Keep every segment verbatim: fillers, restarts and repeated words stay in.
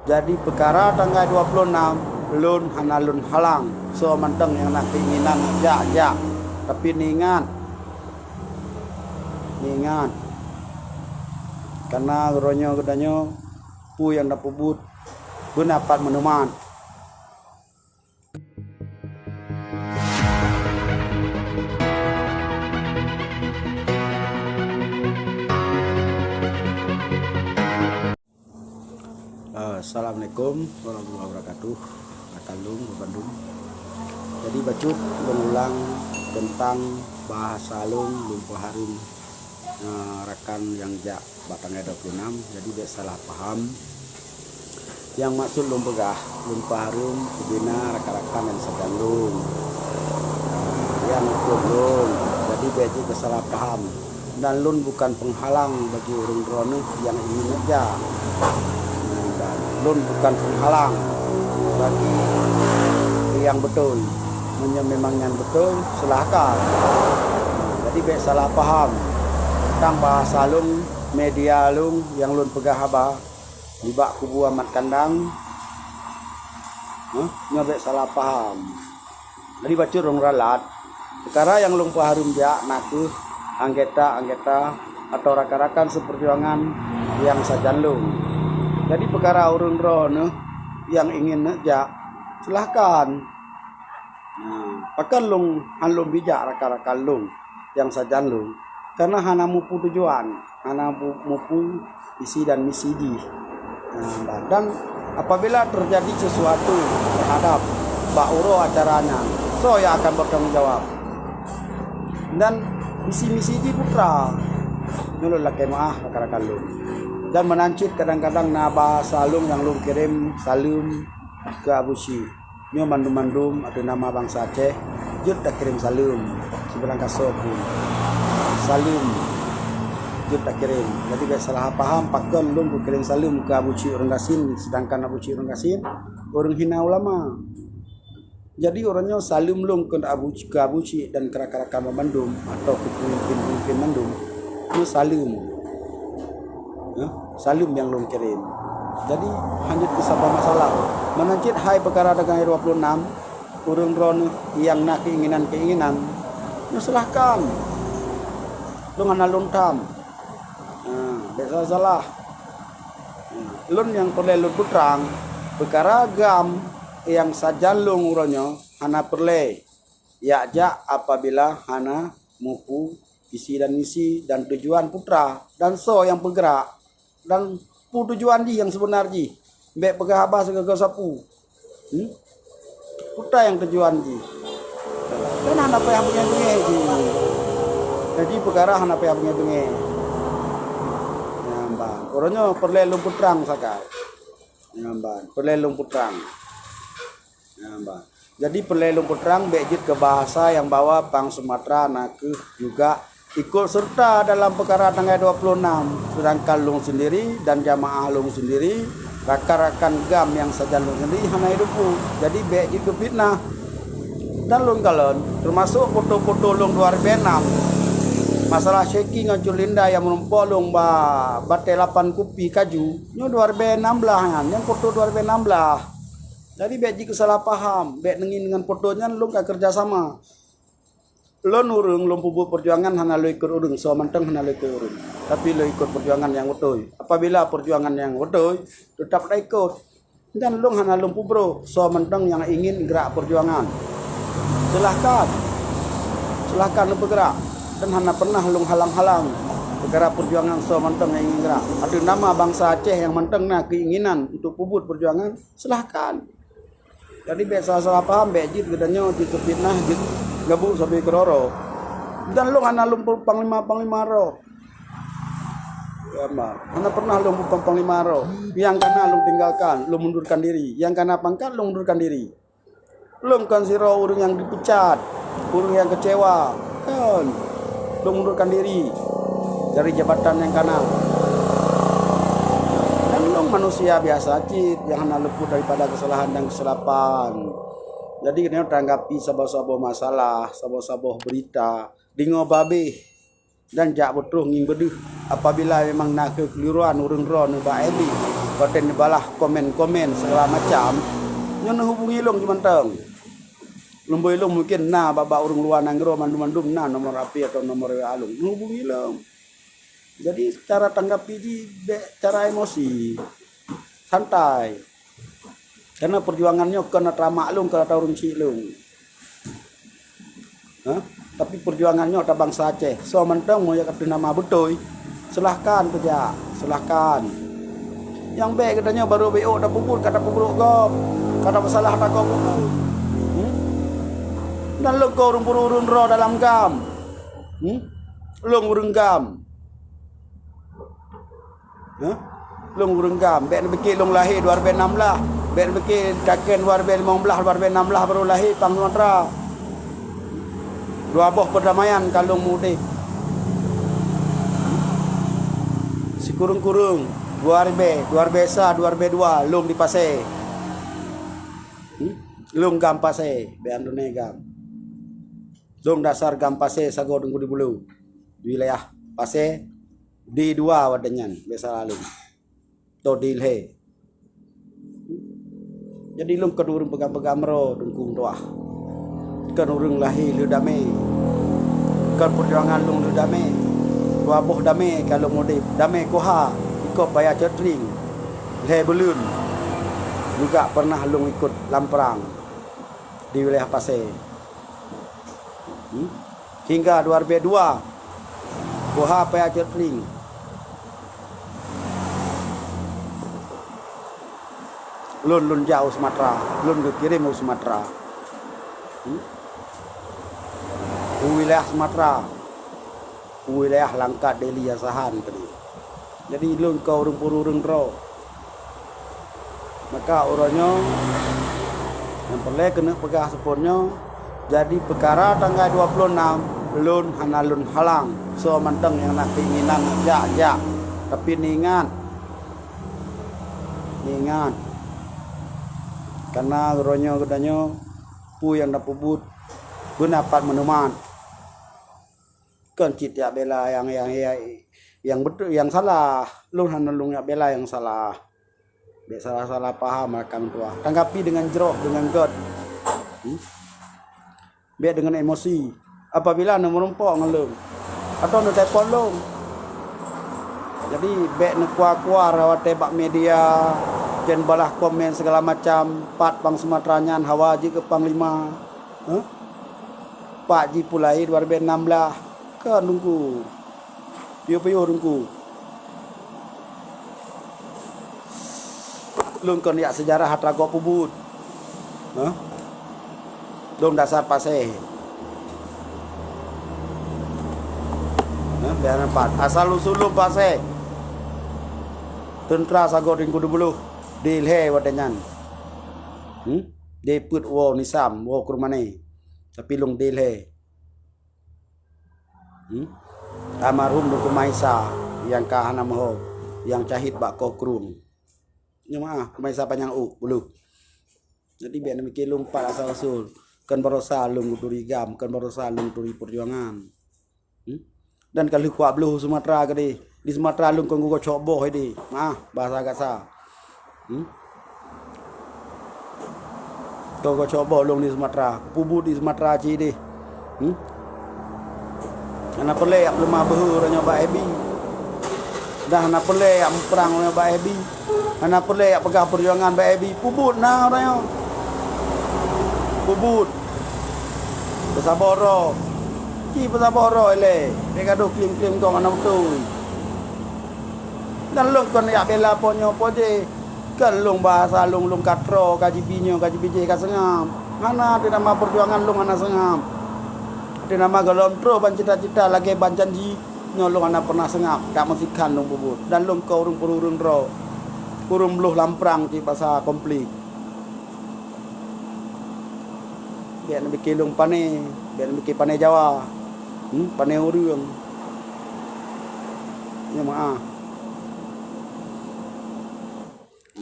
Jadi peukara tanggai dua ploh nam lôn hana lôn halang. Soe mantong nyang na keinginan jak-jak. Tapi niingat, niingat, kana uroe nyoe geutanyoe peue nyang tapeubuet beuna pat meunuman. Assalamualaikum warahmatullahi wabarakatuh. Rakan lôn bandum. Jadi bacut lôn ulang teuntang bahasa lôn, lôn peuhareuem, eh, rakan nyang jak bak tanggai dua ploh nam. Jadi bèk salah paham. Nyang maksud lôn peugah, lôn peuhareuem ubena rakan-rakan nyang sajan lôn. Nyang ikot lôn. Jadi bèk jeuet keu salah paham. Dan lôn bukan peunghalang bagi ureueng droeneuh nyang ingin neuk jak. Dan lôn bukan peunghalang bagi nyang beutôi. Meunyoe memang nyan beutôi, silahkan. Jadi bèk salah paham teuntang bahasa lôn, media lôn nyang lôn peugah haba nibak kubu Amat Kandang. Hah? Nyoe bèk salah paham. Jadi bacut lôn ralat, peukara nyang lôn peuhareuem jak na kheueh anggota-anggota atau rakan-rakan seupeurjuangan nyang sajan lôn. Jadi peukara ureueng droeneuh nyang ingin neuk jak, silahkan. Nah, pakon lôn han lôn bijak rakan-rakan lôn nyang sajan lôn? Karena hana mupu tujuan, hana mu-, mupu visi dan misi jih. Nah, dan apabila terjadi sesuatu terhadap bak uroe acara nyan, soe nyang akan bertanggung jawab? Dan visi misi jih putra. Nyoe lôn lakèe meu'ah rakan-rakan lôn. Dan meunan cit kadang-kadang na bahasa lôn nyang lôn kirém saleuem keu Abu Syik. Nyoe mandum-mandum ateueh nama bansa Aceh, jeuet takirém saleuem sibarang kasoe pun. Saleuem jeuet takirém. Jadi bèk salah paham, pakon lôn kukirém saleuem keu Abu Syik ureueng gasien, seudangkan Abu Syik ureueng gasien ureueng hina ulama. Jadi uroe nyoe saleuem lôn keu Abu, keu Abu Syik dan keu rakan-rakan bandum atau keu peumimpén-peumimpén bandum. Nyoe saleuem. Hah? Saleuem nyang lôn kirém. Jadi, han jeuet keu saboh masalah. Meunan cit hai peukara tanggai dua ploh nam, ureueng droeneuh nyang na keinginan-keinginan, nyoe silahkan. Lôn hana lôn tham. Ha, bèk salah-salah. Ha, lôn nyang peureulèe lôn peutrang, peukara GAM nyang sajan lôn uroe nyoe hana peureulèe jak-jak apabila hana mupu visi dan misi dan tujuan putra dan soe nyang peugrak dan peue tujuan jih nyang seubeuna jih. Bèk peugah haba sigoe-goe sapeue. Hmm? Putra nyang tujuan jih. Dan hana payah beungèh-beungèh jih. Jadi peukara hana payah beungèh-beungèh. Nyan ban. Uroe nyoe peureulèe lôn peutrang sagai. Nyan ban. Peureulèe lôn peutrang. Nyan ban. Jadi peureulèe lôn peutrang bèk jeuet keu bahasa nyang bahwa Pang Sumatra na kheueh juga ikot seureuta dalam peukara tanggai dua ploh nam, seudangkan lôn sendiri dan jamaah lôn sendiri, rakan-rakan GAM nyang sajan lôn sendiri hana ideupu. Jadi bèk jeuet keu fitnah. Dan lôn kalon, teumasok foto-foto lôn dua ribèe nam, masalah Syeki ngon Cut Linda nyang meureumpok lôn ba batèe lapan kupi kaju, nyoe dua ribèe nam blah nyan, nyan foto dua ribèe nam blah. Jadi bèk jikeusalah paham, bèk neungieng ngon foto nyan lôn ka keureuja sama. Lôn ureueng lôn peubuet peujuangan hana lôn ikot ureueng, soe mantong hana lôn ikot ureueng. Tapi lôn ikot peujuangan nyang beutôi. Apabila peujuangan nyang beutôi, teutap taikot. Dan lôn hana lôn peubrôk soe mantong nyang ingin grak peujuangan. Silahkan. Silahkan neupeugrak. Dan hana pernah lôn halang-halang peukara peujuangan soe mantong nyang ingin grak. Ateueh nama bansa Aceh nyang mantong na keinginan untuk peubuet peujuangan, silahkan. Jadi bèk salah-salah paham, bèk jeuet geutanyoe jeuet keu fitnah, jeuet gabuk sabe keudroe-droe. Dan lôn hana lôn panglima-panglima droe. Ya, ma. Hana pernah lôn panglima droe. Nyang kana lôn tinggalkan, lôn mundurkan diri. Nyang kana pangkat, lôn mundurkan diri. Lôn kon sidroe ureueng nyang dipecat, ureueng nyang keucewa. Kon. Lôn mundurkan diri dari jabatan nyang kana. Dan lôn manusia biasa cit nyang hana luput daripada keusalahan dan keusilapan. Jadi, keuneuk tanggapi saboh-saboh masalah, saboh-saboh beurita, deungoe babeh. Dan jak beutroh ngieng beudeuh, apabila memang na keukeliruan ureuëng droeneuh bak F B, watée neubalah komen-komen segala macam, nyoe neuhubungi lôn jimantong. Lôn bui lôn mungkin na bak-bak ureuëng luwa nanggroe mandum-mandum na nomor H P atau nomor W A lôn. Neuhubungi lôn. Jadi cara tanggapi jih bék cara emosi. Santai. Karena perjuangan nyoe kon atra mak lôn, kon atra ureuëng chik lôn. Hah? Tapi perjuangan nyoe atra bansa Aceh. Soe mantong meunyoe ka teuh nama beutôi, silahkan peujak, silahkan. Nyang bék geutanyoe barô B O tapeubuet, ka tapeubuet gob, ka tapeusalah tagob buku. Hmm? Dan lôn kon ureuëng peureueng droe dalam GAM. Hmm? Lôn ureuëng GAM. Hah? Lôn ureuëng GAM, bék neupike lôn lahé dua ribée nam blah, bék neupike kakée dua ribée limong blah, dua ribée nam blah barô lahé pang Sumatra. Dua boh peudamaian ka lôn mudeb. Sikureueng-kureueng dua ribée, dua ribée sa, dua ribée dua lôn di Pasé. Hmm? Lôn GAM Pasé, bék andone GAM. Lôn dasar GAM Pasé sagoe Teungku di Bulo. Wilayah Pasé, D dua watée nyan, bék salah lôn. Atau D lhée. Jadi lôn kon ureuëng peugah-peugah meuro Teungku meutuah. Kon ureuëng lahé lheueh damé. Kon perjuangan lôn lheueh damé. Dua boh damé ka lôn mudeb. Damé Koha, ikot Paya Cot Tring. Lhée buleuen juga pernah lôn ikot lam prang di wilayah Pasé. Hmm? Hingga dua ribée dua, Koha Paya Cot Tring. Lôn, lôn jak u Sumatra, lôn geukirém u Sumatra. Hmm? U wilayah Sumatra, u wilayah Langkat, Deli, Asahan tadi. Jadi lôn kon ureuëng peureueng droe. Maka uroe nyoe nyang peureulée keuneuk peugah seupôt nyoe, jadi peukara tanggai dua ploh nam lôn hana lôn halang. Soe mantong nyang na keinginan jak-jak, tapi neuingat, neuingat, karena uroe nyoe geutanyoe peue nyang tapeubuet beuna pat meunumat. Kon cit jak bela nyang, nyang, nyang, nyang beutôi, nyang salah. Lôn hana lôn jak bela nyang salah. Bék salah-salah paham rakan tuha. Tanggapi dengan jroh, dengan gét. Hmm? Bék dengan emosi. Apabila neumeurumpok ngon lôn, atau neutelepon lôn. Jadi bék neukuah-kuah watée bak media, dan balah komen segala macam, pat pang Sumatra nyan hawa jeuet keu panglima. Huh? Pat jipulai dua ribée nam blah. Kon Teungku. Piôh-piôh Teungku. Lôn kon jak seujarah atra gob peubuet. Huh? Lôn dasar Pasé. Huh? Biar nampak. Asal usul lôn Pasé. Teuntra sagoe Teungku Dubloh. Dilhée watée nyan. Hmm? Dipeuet woe Nisam, woe Krueng Mané. Tapi lôn dilhée. Hmm? Almarhum Teungku Maisa nyang ka hana meuho, nyang syahid bak Koh Krueng. Nyoe meu'ah, Teungku Maisa Panyang Uk, Bulu. Jadi bék neumike lôn pat asal usul. Kon barosa lôn geuturi GAM, kon barosa lôn turi peujuangan. Hmm? Dan ka lheueh kuat bloh Sumatra keudeh. Di Sumatra lôn kon geucok boh ideh. Meu'ah, bahasa gasa. Hmm? Toh geucok boh lôn di Sumatra. Peubuet di Sumatra cit deh. Hmm? Hana peureulée jak peuleumah beuhe uroe nyoe bak F B. Dan hana peureulée jak meuprang uroe nyoe bak F B. Hana peureulée jak peugah peujuangan bak F B. Peubuet na uroe nyoe. Peubuet. Peusaboh droe. Ci peusaboh droe ilée. Bék gadoh kliem-kliem kong hana beutôi. Dan lôn kon jak bela po nyoe po jéh. Kon lôn bahasa lôn, lôn ka troe, ka jibi nyoe, ka jibi jéh, ka seungab. Hana, ateueh nama peujuangan lôn hana seungab. Ateueh nama gohlom troh ban cita-cita lagée ban janji, nyoe lôn hana pernah seungab, dak meusikhan lôn peubuet. Dan lôn kon ureuëng peureueng droe. Ureuëng bloh lam prang cit basa konflik. Bék neupike lôn pané, bék neupike pané Jawa. Hmm, pané ureuëng. Nyoe meu'ah.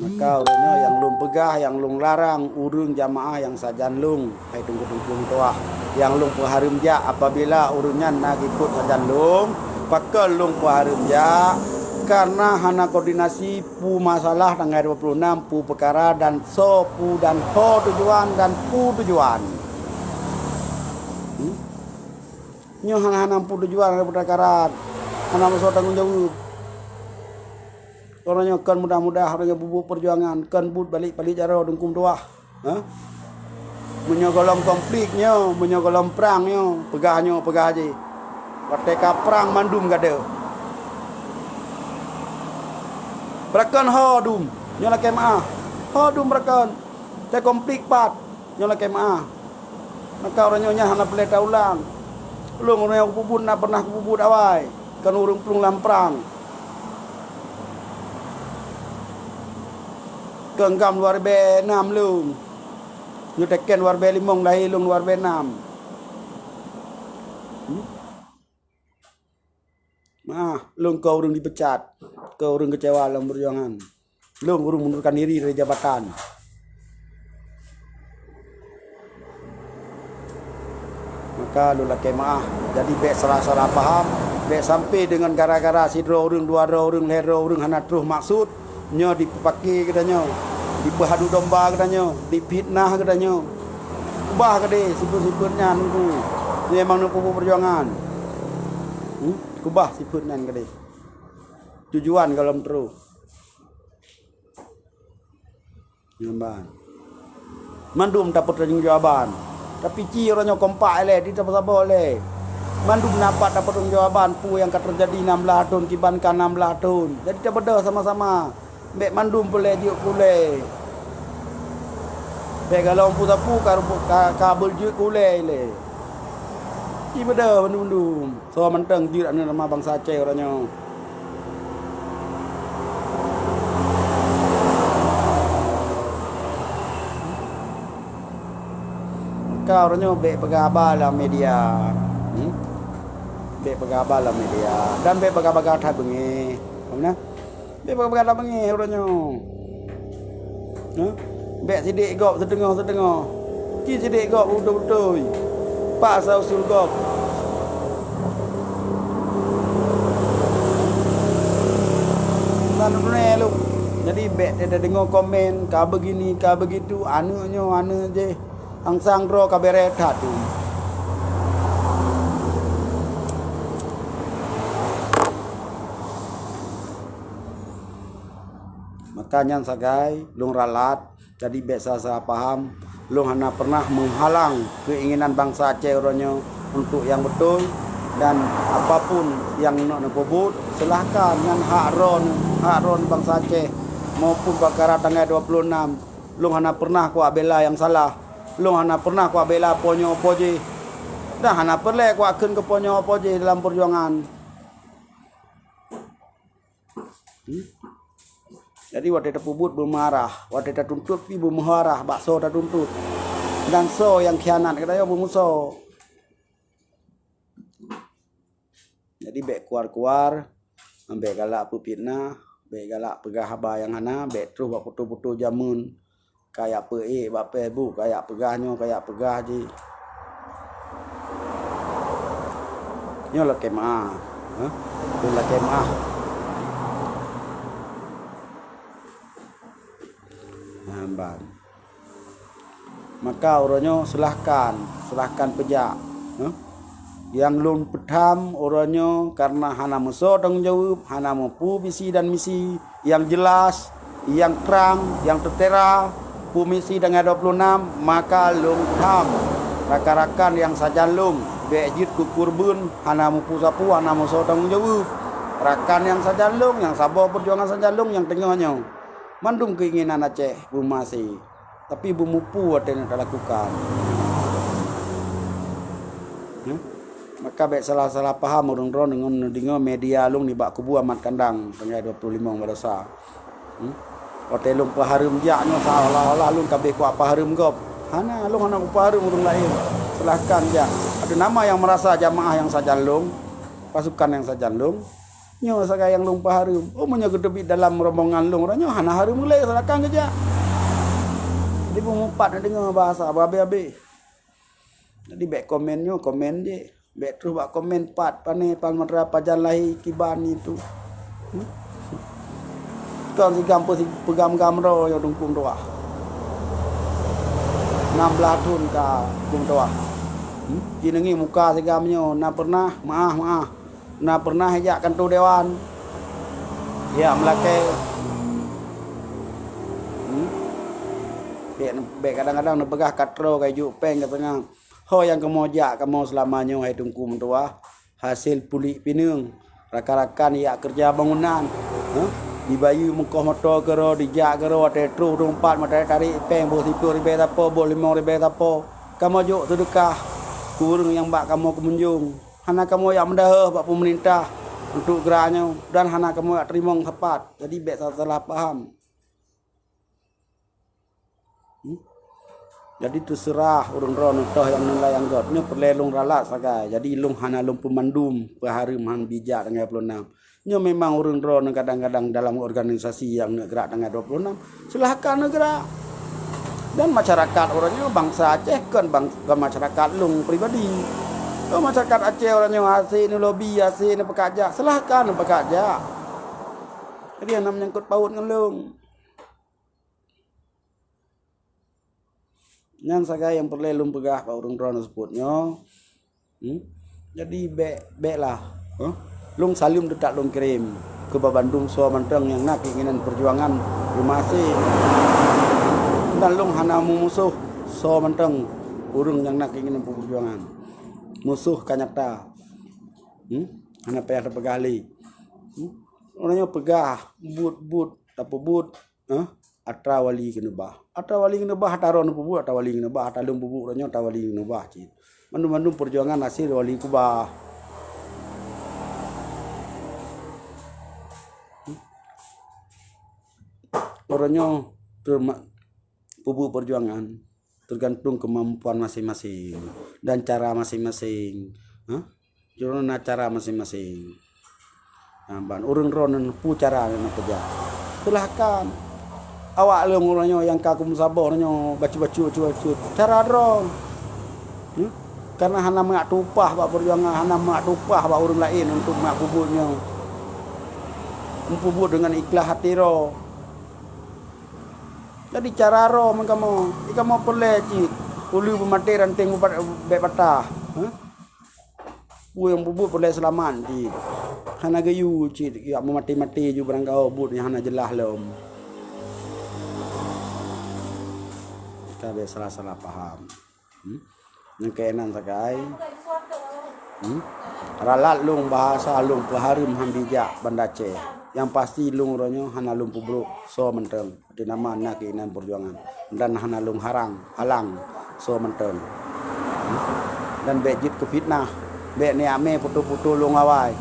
Maka uroe nyoe nyang lôn peugah, nyang lôn larang, ureuëng jamaah nyang sajan lôn, hai teungku-teungku meutuah, nyang lôn peuhareuem jak apabila ureuëng nyan na geupeuet sajan lôn, Pakon lôn peuhareuem jak, karena hana koordinasi peue masalah tanggai dua puluh enam, peue peukara dan soe peue dan ho tujuan dan peue tujuan. Hmm? Nyoe hana-hana peue tujuan daripada karat, hana meusoe tanggong jaweueb. Uroe nyoe kon mudah-mudah uroe nyoe peubuet peujuangan, kon buet balék-balék jaroe dungkum tuwah. Hah? Meunyoe gohlom konflik nyoe, meunyoe gohlom prang nyoe, peugah nyoe, peugah jih. Watée ka prang mandum gadôh. Beurakon ho dum, nyoe lakée meuáh. Ho dum beurakon. Teukonflik pat, nyoe lakée meuáh. Maka uroe nyoe nyan hana peureulée taulang. Ulôn uroe nyang kupeubuet na pernah kupeubuet awai, kon ureuëng plueng lam prang. Keunggam luar bée nam lôn. Nyoe teken luar bée limong lahé lôn luar bée nam. Hmm? Nah, lôn kon ureuëng dipecat, kon ureuëng keucewa lam peujuangan. Lôn ureuëng mundurkan diri dari jabatan. Maka lôn lakée meuáh. Jadi bék salah-salah paham, bék sampai deungon gara-gara sidroe ureuëng, dua droe ureuëng, lhée droe ureuëng hana troh maksud, nyoe dipeupaké geutanyoe, dipeuhadu domba geutanyoe, difitnah geutanyoe. Kubah keudeh sifeuet-sifeuet nyan, Teungku. Nyoe memang neupeubuet peujuangan. Hmm? Kubah sifeuet nyan keudeh. Tujuan gohlom troh. Nyan ban. Mandum tapeutanggong jawaban. Tapi ci uroe nyoe kompak ilée, di tapeusaboh ilée. Mandum na pat tapeutanggong jawaban peue nyang ka teujadi nam blaih thon kiban ka nam blaih thon. Jadi tabeudôh sama-sama. Bék mandum peureulée jeuet keu ulée. Bék galom peue-sapeue ka, ka, ka beujeuet keu ulée ilée. Ci beudôh bandum-bandum. Soe mantong jeuet aneuëk rama bansa Aceh uroe nyoe. Ka uroe nyoe bék peugah haba lam media. Hmm? Bék peugah haba lam media dan bék bagah-bagah that beungéh. Paham na? Bék bagah-bagah that beungéh uroe nyoe. Hah? Bék sidék gob siteungoh-siteungoh. Ci sidék gob beutôi-beutôi. Pat asai usul gob. Nan ureuëng lom. Jadi bék tadeungoe komen, ka begini, ka begitu, aneuëk nyoe, aneuëk jéh. Sang-sang droe ka béré that tu. Maka nyan sagai lôn ralat, jadi bék salah-salah paham. Lôn hana pernah meuhalang keuinginan bansa Aceh uroe nyoe untuk nyang beutôi, dan apapun nyang neuk neupeubuet, silahkan, nyan hak droeneuh, hak droeneuh bansa Aceh maupun peukara tanggai dua puluh enam. Lôn hana pernah kuabela nyang salah. Lôn hana pernah kuabela po nyoe po jéh. Dan hana peureulée kuakheun keu po nyoe po jéh dalam peujuangan. Hmm? Jadi watée tapeubuet beumeuarah, watée tatuntut pih beumeuarah bak soe tatuntut. Dan soe nyang khianat geutanyoe beumeusoe. Jadi bék kuar-kuar, bék galak peufitnah, bék galak peugah haba nyang hana, bék troh bak foto-foto jameun. Kayak peuék bak Facebook, kayak peugah nyoe, kayak peugah jih. Nyoe lakée meuáh, ha? Lôn lakée meuáh. Nah, ban. Maka uroe nyoe silahkan, silahkan peujak, ha? Nyang lôn peutham uroe nyoe kareuna hana meusoe tanggong jaweueb, hana meupeue visi dan misi nyang jeulaih, nyang trang, nyang teutera, peue misi tanggai dua puluh enam, maka lôn tham rakan-rakan nyang sajan lôn bék jeuet keu keureubeuen hana meupeue sapeue, hana meusoe tanggong jaweueb. Rakan nyang sajan lôn, nyang saboh peujuangan sajan lôn nyang teungoh nyoe, mandum keuinginan Aceh beumeuhase. Tapi beumupu watée nyoe talakukan. Nyoe, maka bék salah-salah paham ureuëng droe deungon neudeungoe media lôn nibak kubu Amat Kandang tanggai dua puluh limong baroesa. Hmm? Watée lôn peuhareuem jak nyoe seolah-olah lôn ka abéh kuak peuhareuem gob. Hana, lôn hana kupeuhareuem ureuëng laén. Silahkan jak. Ada nama nyang meurasa jamaah nyang sajan lôn, pasukan nyang sajan lôn. Nyoe sagai nyang lôn peuhareuem. Oh, meunyoe geuteubiet dalam rombongan lôn, uroe nyoe hana hareuem ulée, silakan geujak. Jadi beumeupat neudeungoe bahasa beuhabéh-habéh. Jadi bék komen nyoe, komen jih. Bèk troh bak komen pat, pané, Palmatra, pajan lahé, kiban itu. Hmm? Kon sigam peusi-, peugam-gam droe nyoe Teungku meutuah. Nam blah thon ka Teungku meutuah. Hmm? Jineungi muka sigam nyoe, na pernah, meu'ah, meu'ah. Na pernah jak kantô dewan. Ya, meulakèe. Hmm? Bèk, bèk kadang-kadang neupeugah ka troe ka jijok pèng ka teungoh. Ho nyang kamoe jak kamoe seulama nyoe hai Teungku meutuah, hasé puléh pineung, rakan-rakan jak keureuja bangunan, heh, jibayeue meukoh moto keudroe, jijak keudroe, watèe troh teumpat meutarek-tarek pèng boh siplôh ribèe sapo, boh limong ribèe sapo, kamoe jok seudeukah keu ureueng nyang bak kamoe keumeunjong. Hana kamoe jak meudahôh bak peumeurintah untuk geura nyoe dan hana kamoe jak teurimong sapat. Jadi bèk salah paham. Hmm? Jadi teuseurah ureueng droeneuh toh nyang nilai anggôt. Nyoe peureulèe lôn ralat sagai. Jadi lôn hana lôn peumandum peuhareuem han bijak tanggai dua ploh nam. Nyoe memang ureueng droeneuh kadang-kadang dalam organisasi nyang neuk geurak tanggai dua ploh nam, silahkan neuk geurak. Dan masyarakat uroe nyoe bansa Aceh kon bang-, kon masyarakat lôn pribadi. Kon masyarakat Aceh uroe nyoe hasé neulobi, hasé neupeukajak, silahkan neupeukajak. Jadi hana meunyangkot paut ngon lôn. Nyan sagai nyang peureulèe lôn peugah bak ureueng droeneuh seupôt nyoe. Hmm? Jadi bèk, bèk lah. Huh? Lôn saleuem teutap lôn kirém keu bandum soe mantong nyang na keinginan peujuangan geumaséh. Dan lôn hana meumusoh soe mantong ureueng nyang na keinginan peujuangan. Musoh ka nyata. Hmm? Hana payah tapeugah lé. Hmm? Ureueng nyoe peugah buet-buet, tapeubuet, eh, atra wali keuneubah. Atra wali keuneubah, atra droe neupeubuet atra wali keuneubah, atra lôn peubuet uroe nyoe atra wali keuneubah cit. Mandum-mandum peujuangan hasé wali keubah. Uroe nyoe teuma-, peubuet peujuangan teugantung keumampuan maséng-maséng dan cara maséng-maséng. Hah? Jinoe na cara maséng-maséng. Ha, ban ureueng droeneuh peue cara neukeujak. Silahkan. Awak lôn uroe nyoe nyang ka kumeusaboh nyoe bacut-bacut, bacut-bacut. Cara droe. Hmm? Karena hana meuak tumpah bak peujuangan, hana meuak tumpah bak ureueng laén untuk meuak peubuet nyoe. Meupeubuet deungon ikhlaih até droe. Jadi cara droe meukamoe, di kamoe peureulèe cit. Uleue beumaté ranténg beupat-, bèk patah. Hah? Peue nyang peubuet peureulèe seulamat cit. Hana geuyue cit, ya meumaté-maté ju barangkaho buet nyang hana jeulaih lom. Ka bèk salah-salah paham. Hmm? Nyang keunan sagai. Hmm? Ralat lôn bahasa lôn peuhareuem han bijak Banda Aceh. Nyang pasti lôn uroe nyoe hana lôn peubrôk soe mantong. Di nama na keinginan peujuangan dan hana lôn harang, halang soe mantong. Hmm? Dan bèk jeuet keu fitnah, bèk neujak mé putôh-putôh lôn awai.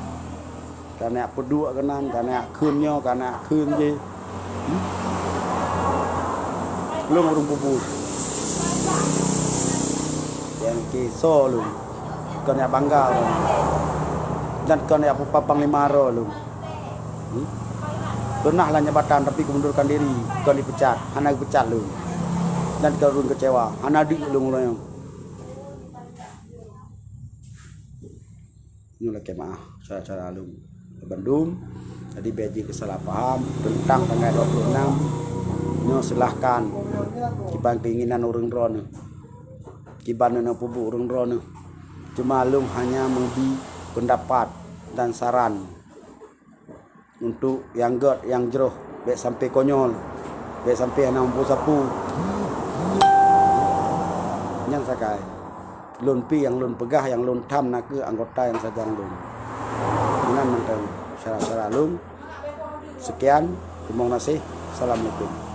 Ka neujak peuduek keunan, ka neujak kheun nyoe, ka neujak kheun jéh. Hmm? Lôn ureueng peubuet. Nyang keu soe lôn. Kon neujak bangga lôn. Dan kon neujak peupapang lima droe lôn. Hmm? Peunah lam jabatan tapi kumundurkan diri, kon dipecat, hana geupecat lôn. Dan kon ureueng keucewa, hana deuk lôn uroe nyoe. Nyoe lakèe meu'ah syedara-syedara lôn bandum. Jadi bèk jeuet keu salah paham teuntang tanggai dua ploh nam. Nyoe silahkan kiban keinginan ureueng droeneuh. Kiban neuneuk peubuet ureueng droeneuh. Cuma lôn hanya meubri peundapat dan saran. Untuk nyang gèt nyang jroh, bèk sampai konyol, bèk sampai hana muphom sapeue. Nyan sagai. Lôn pih nyang lôn peugah, nyang lôn tham nakeuh anggota nyang sajan lôn. Meunan mantong syedara-syedara lôn. Sekian, teurimong gaséh. Assalamualaikum.